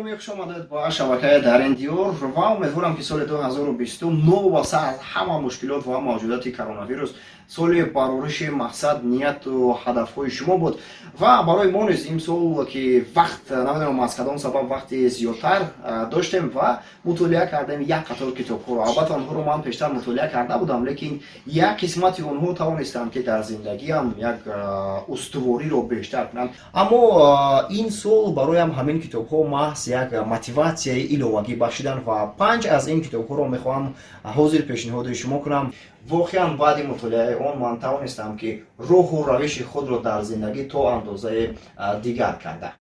Гиромӣ, хуш омадед ба шабакаи Дар ин диёр ва умедворам, ки соли 2020 новобаста аз ҳама мушкилот ва мавҷудияти коронавирус соли барориши мақсад, нияту ҳадафҳои шумо буд. Ва барои мо низ имсол, ки вақт, намедонам аз кадом сабаб, вақти зиёдтар доштем ва мутолиа кардем як қатор китобҳоро. Албатта, онҳоро ман пештар мутолиа карда будам, лекин як қисмати онҳо тавонистам, ки дар зиндагиам як устувориро бештар кунам. Аммо ин сол бароям ҳамин китобҳо маҳз як мотиватсияи иловагӣ бахшиданд ва панҷ аз ин китобҳоро мехоҳам ҳозир пешниҳоди шумо кунам. Воқеан, баъди мутолиаи он ман тавонистам, ки роҳу равиши худро дар зиндагӣ то андозаи дигар карда.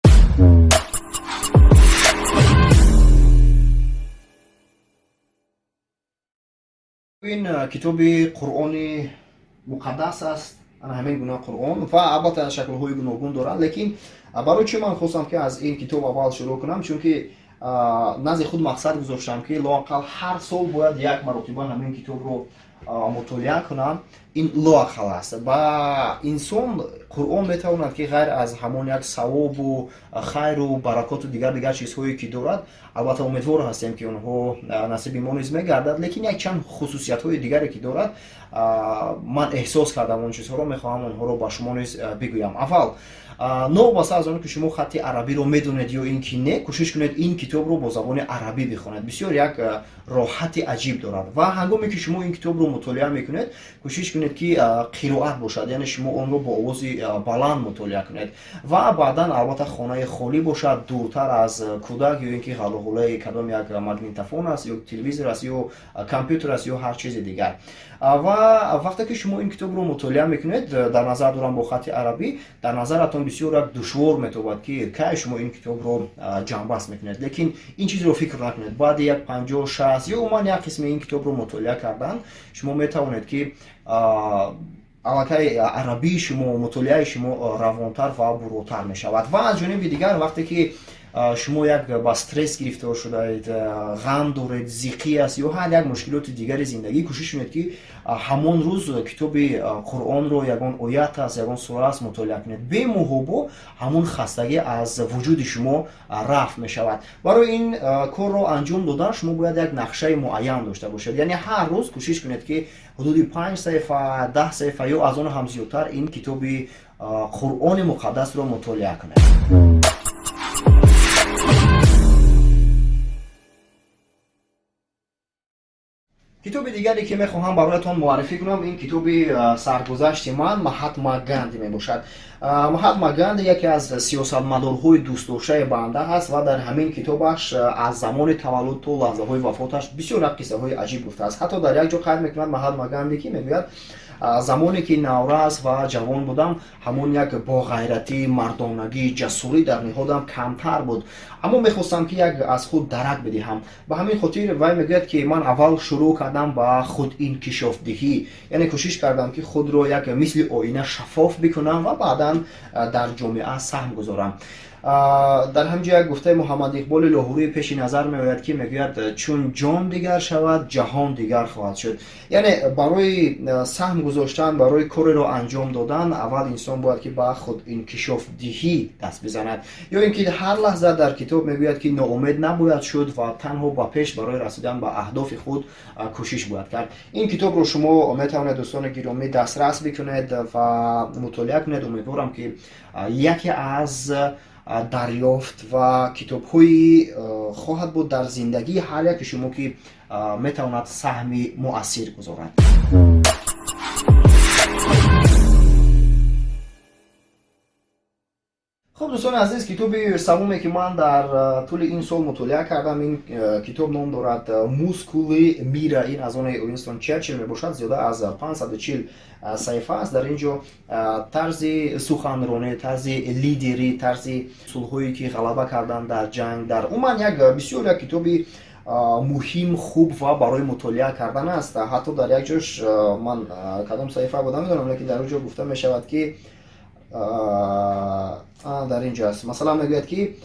Ин китоби Қуръони муқаддас аст. Ана ҳамин гуна Қуръон ва албатта шаклҳои гуногун доранд, лекин барои чӣ ман хостам, ки аз ин китоб аввал шурӯъ кунам? Чунки назди худ мақсад гузоштам, ки лоақал ҳар сол бояд як маротиба ҳамин китобро мутолиа кунам. Ин лоақал аст. Ба инсон Қуръон метавонад, ки ғайр аз ҳамон як савобу хайру баракоту дигар дигар чизҳое, ки дорад, албатта умедвор ҳастем, ки онҳо насиби мо низ мегардад, лекин якчанд хусусиятҳои дигаре, ки дорад, ман эҳсос кардам он чизҳоро, мехоҳам онҳоро ба шумо низ бигӯям. Аввал, новобаста аз он ки шумо хатти арабиро медонед ё ин ки не, кӯшиш кунед ин китобро бо забони арабӣ бихонед. Бисёр як роҳати аҷиб дорад. Ва ҳангоме ки шумо ин китобро мутолиа мекунед, кӯшиш кунед, ки қироат бошад, яъне шумо онро бо овози баланд мутолиа кунед. Ва баъдан, албатта, хонаи холӣ бошад, дуртар аз кӯдак ё ин ки ғалуғулаи кадом як магнитофон аст ё телевизор аст ё компютер аст ё ҳар чизи дигар. Ва вақте ки шумо ин китобро мутолиа мекунед, дар назар дорам бо хатти арабӣ, дар назаратон бисёр як душвор метобад, ки кай шумо ин китобро ҷамъбаст мекунед. Лекин ин чизро фикр накунед. Баъди як 50, 60 ё умуман як қисми ин китобро мутолиа кардан, шумо метавонед, ки аллакай арабии шумо, мутолиаи шумо равонтар ва буротар мешавад. Ва аз ҷониби дигар, вақте ки шумо як ба стресс гирифтор шудаед, ғам доред, зиқӣ аст ё ҳар як мушкилоти дигари зиндагӣ, кӯшиш кунед, ки ҳамон рӯз китоби Қуръонро, ягон оят аст, ягон сура аст, мутолиа кунед. Бемуҳобо ҳамон хастагӣ аз вуҷуди шумо рафт мешавад. Барои ин корро анҷом додан шумо бояд як нақшаи муайян дошта бошед, яъне ҳар рӯз кӯшиш кунед, ки ҳудуди 5 саҳифа, 10 саҳифа ё аз он ҳам зиёдтар ин китоби Қуръони муқаддасро мутолиа кунед. Китоби дигаре, ки мехоҳам бароятон муаррифӣ кунам, ин китоби саргузашти ман, Маҳатма Ганди мебошад. Маҳатма Ганди яке аз сиёсатмадорҳои дӯстдоштаи банда ҳаст ва дар ҳамин китобаш аз замони таваллуд то лаҳзаҳои вафоташ бисёр як қиссаҳои аҷиб гуфтааст. Ҳатто дар як ҷо қайд мекунад Маҳатма Ганди, ки мегӯяд: замоне ки наврас ва ҷавон будам, ҳамон як боғайратӣ, мардонагӣ, ҷасурӣ дар ниҳодам камтар буд, аммо мехостам, ки як аз худ дарак бидиҳам. Ба ҳамин хотир вай мегӯяд, ки ман аввал шурӯъ кардам ба худинкишофдиҳӣ, яъне кӯшиш кардам, ки худро як мисли оина шаффоф бикунам ва баъдан дар ҷомеа саҳм гузорам. Дар ҳамин ҷо як гуфтаи Муҳаммад Иқболи Лоҳурӣ пеши назар меояд, ки мегӯяд: чун ҷон дигар шавад, ҷаҳон дигар хоҳад шуд. Яъне барои саҳм гузоштан, барои кореро анҷом додан, аввал инсон бояд, ки ба худ инкишофдиҳӣ даст бизанад. Ё ин ки ҳар лаҳза дар китоб мегӯяд, ки ноумед набояд шуд ва танҳо ба пеш барои расидан ба аҳдофи худ кӯшиш бояд кард. Ин китобро шумо метавонед, дӯстони гиромӣ, дастрас бикунед ва мутолиа кунед. Умедворам, ки яке аз дарёфт ва китобҳои хоҳад буд дар зиндагии ҳар яке шумо, ки метавонад саҳми муассир гузорад. Хуб, дӯстони азиз, китоби севуме, ки ман дар тӯли ин сол мутолиа кардам, ин китоб ном дорад «Мускулы мира». Ин аз они Уинстон Черчил мебошад, зиёда аз 540 саҳифа аст. Дар ин ҷо тарзи суханронӣ, тарзи лидерӣ, тарзи усулҳое, ки ғалаба кардан дар ҷанг, дар умуман як бисёр як китоби муҳим, хуб ва барои мутолиа кардан аст. Ҳатто дар як ҷош, ман кадом саҳифа буда намедонам, лекин дар он ҷо гуфта мешавад, ки дар ин ҷо аст, масалан, мегӯяд, ки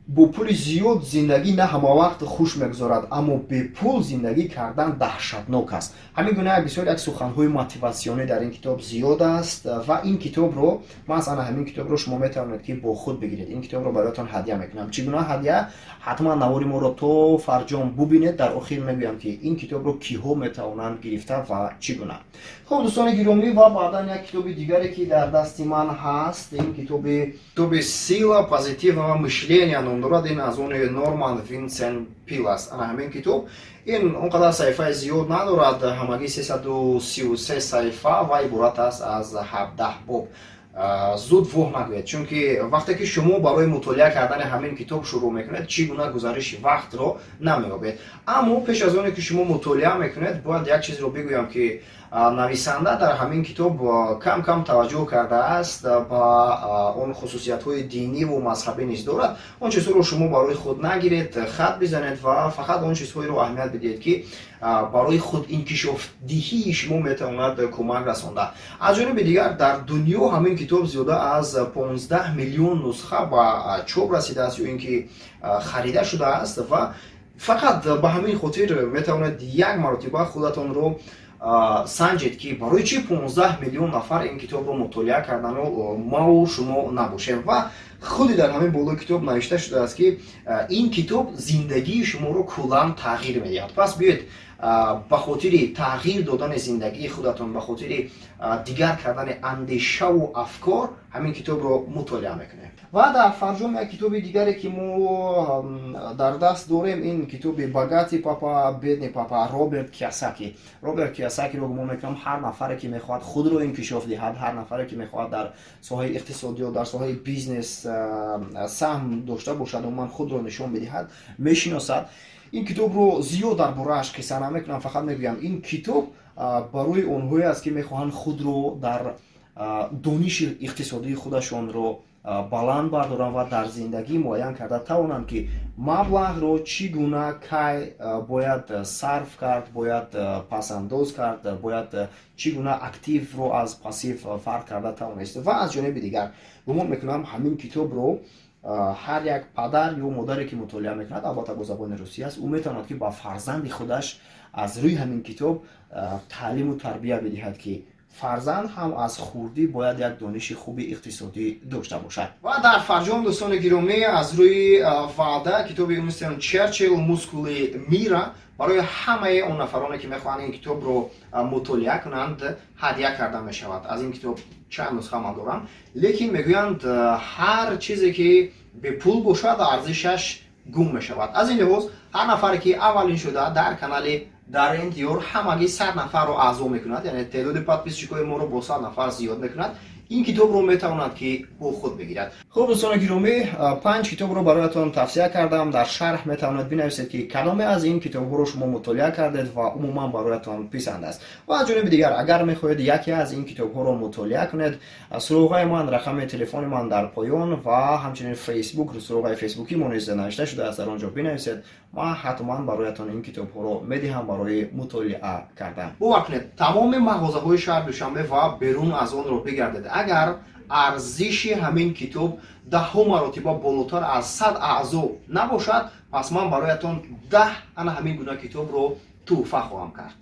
Бо пули зиёд зиндагӣ на ҳамавақт хуш мегузарад, аммо бепул зиндагӣ кардан даҳшатнок аст. Ҳамин гуна бисёр як суханҳои мотиватсионӣ дар ин китоб зиёд аст ва ин китобро, маҳз ана ҳамин китобро шумо метавонед, ки бо худ бигиред. Ин китобро бароятон ҳадя мекунам. Чӣ гуна ҳадя? Ҳатман навори моро то фарҷом бубинед. Дар охир мегӯям, ки ин китобро киҳо метавонанд гирифта ва чӣ гуна. Хуб, дӯстони гиромӣ, ва баъдан як китоби дигаре, ки дар дасти ман ҳаст, ин китоби «Сила позитивного мышления» ном дорад. Ин аз они Норман Винсент Пил аст. Ана ҳамин китоб, ин он қадар саҳифаи зиёд надорад, ҳамагӣ 333 саҳифа ва иборат аст аз 17 боб. Зуд воҳ нагӯед, чунки вақте ки шумо барои мутолиа кардани ҳамин китоб шурӯъ мекунед, чӣ гуна гузариши вақтро намеёбед. Аммо пеш аз оне ки шумо мутолиа мекунед, бояд як чизро бигӯям, ки нависанда дар ҳамин китоб кам кам таваҷҷӯҳ кардааст ба он хусусиятҳои диниву мазҳабӣ низ дорад. Он чизҳоро шумо барои худ нагиред, хат бизанед ва фақат он чизҳоеро аҳамият бидиҳед, ки барои худ инкишофдиҳии шумо метавонад кӯмак расонда. Аз ҷониби дигар, дар дунё ҳамин китоб зиёда аз 15 миллион нусха ба чоп расидааст ё ин ки харида шудааст ва фақат ба ҳамин хотир метавонед як маротиба худатонро санҷед, ки барои чӣ 15 миллион нафар ин китобро мутолиа кардану маву шумо набошем. Ва худи дар ҳамин болои китоб навишта шудааст, ки ин китоб зиндагии шуморо куллан тағйир медиҳад. Пас биёед, ба хотири тағйир додани зиндагии худатон, ба хотири дигар кардани андешаву афкор ҳамин китобро мутолиа мекунем. Ва дар фарҷом як китоби дигаре, ки мо дар даст дорем, ин китоби «Богатый папа, бедный папа», Роберт Киясаки. Роберт Киясакиро гумон мекунам, ҳар нафаре, ки мехоҳад худро инкишоф диҳад, ҳар нафаре, ки мехоҳад дар соҳаи иқтисодиёт, дар соҳаи бизнес саҳм дошта бошад, умуман худро нишон бидиҳад, мешиносад. Ин китобро зиёд дар борааш қисса намекунам, фақат мегӯям, ин китоб барои онҳое аст, ки мехоҳанд худро дар дониши иқтисодии худашонро баланд бардоранд ва дар зиндагӣ муайян карда тавонанд, ки маблағро чӣ гуна, кай бояд сарф кард, бояд пасандоз кард, бояд чӣ гуна активро аз пассив фарқ карда тавонист. Ва аз ҷониби дигар, гумон мекунам, ҳамин китобро ҳар як падар ё модаре, ки мутолиа мекунад, албатта бо забони русӣ аст, ӯ метавонад, ки ба фарзанди худаш аз рӯи ҳамин китоб таълиму тарбия бидиҳад, ки фарзанд ҳам аз хурдӣ бояд як дониши хуби иқтисодӣ дошта бошад. Ва дар фарҷом, дӯстони гиромӣ, аз рӯи ваъда китоби Уинстон Черчилл «Мускулы мира» барои ҳамаи он нафароне, ки мехоҳанд ин китобро мутолиа кунанд, ҳадя карда мешавад. Аз ин китоб чанд нусха ман дорам, лекин мегӯянд, ҳар чизе ки бепул бошад, арзишаш гум мешавад. Аз ин лиҳоз, ҳар нафаре, ки аввалин шуда дар канали дар ин диёр ҳамагӣ 100 нафарро аъзо мекунад, яъне теъдоди подписчикои моро бо 100 нафар зиёд мекунад, ин китобро метавонад, ки бо худ бигирад. Хуб, дӯстони гиромӣ, панҷ китобро бароятон тавсия кардам. Дар шарҳ метавонед бинависед, ки кадоме аз ин китобҳоро шумо мутолиа кардед ва умуман бароятон писанд аст. Ва аз ҷониби дигар, агар мехоҳед яке аз ин китобҳоро мутолиа кунед, суроғаи ман, рақами телефони ман дар поён ва ҳамчунин Фейсбук, суроғаи фейсбукӣ мо низ навишта шудааст, дар он ҷо бинависед, ман ҳатман бароятон ин китобҳоро медиҳам барои мутолиа кардан. Бовар кунед, тамоми мағозаҳои шаҳри Душанбе ва берун аз онро бигардед, агар арзиши ҳамин китоб даҳҳо маротиба болотар аз 100 аъзо набошад, пас ман бароятон 10 ана ҳамин гуна китобро тӯҳфа хоҳам кард.